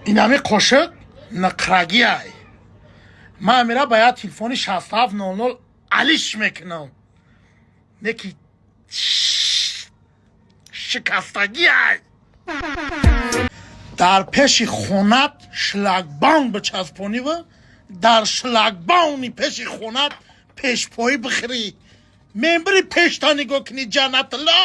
Инами қошиқ нақрагиай. Ман амира ба як телефони 6700 алиш мекунам. Неки шикастагиай. Дар пеши хонат шлагбаум бичаспониву дар шлагбауми пеши хонат пешпоӣ бихӯрӣ. Мембири пешта нигоҳ кунӣ, ҷаннатло.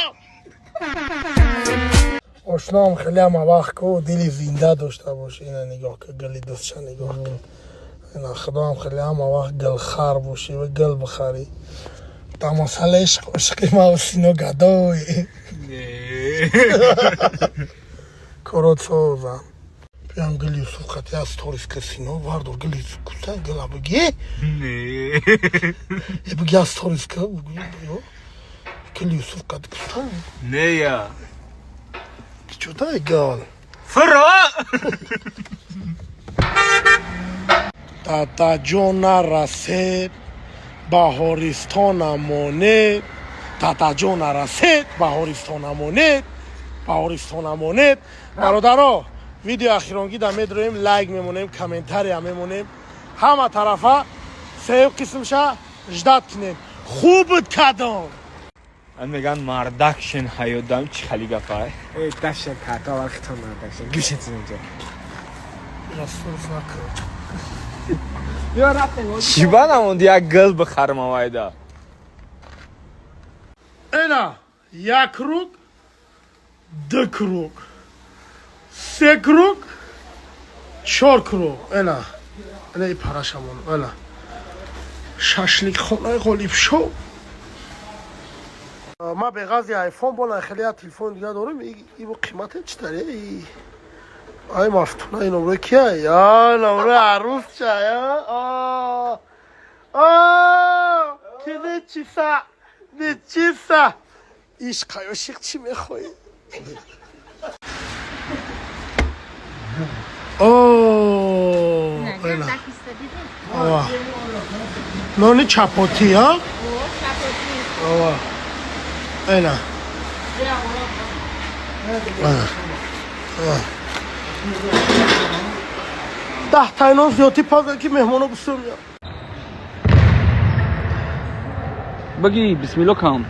Ошноам, хеле ҳама вақт ку дили зинда дошта бошӣ. Ина нигоҳ ка, гили дастша нигоҳ кун. Ина худоам, хеле ҳама вақт гилхар бошӣ ва гил бихарӣ. Дар масъалаи ишқ, ошиқи ман Сино гадой. Корот созам. Биям, гили Юсуф қати аз сторис ка. Сино, вардор гили кута, гила биги. Е, биги аз сторис ка, гили Юсуф қати кута. Не я. Чутай гал? Фуро! Татаҷон нарасед, баҳористона монед. Татаҷон нарасед, баҳористона монед, баҳористона монед. Бародаро, видео ахиронгида медроем, лайк мемонем, комментария мемонем. Ҳама тарафа сеюм қисмша ждать кунем. Хуб буд кадом? Ан меган мардак шен ҳаёдам, чӣ хали гапай? Эй, даша ката вақто мардак шен. Гӯшетин инҷо. Расулов накун. Ё, рафтем. Чӣ ба намонд як гил бихарам авайда? Эна як круг, ду круг, се круг, чор круг. Эна, эна и парашамон. Эна шашликхонаи Ғолибшо. Ма беғази айфон бона хеле як телефони дига дорам. Ибо қимате чӣ таре? Ай, мафтуна, ин номрои кия? Я номрои арӯсча. Я ки нечиса, нечиса, ишқ ошиқ чӣ мехоҳӣ? О, эна нони чапотӣ, а ова, эна 10 тай нон зиёдтӣ паза, ки меҳмоно бисёр меяд. Баги бисмилло кам.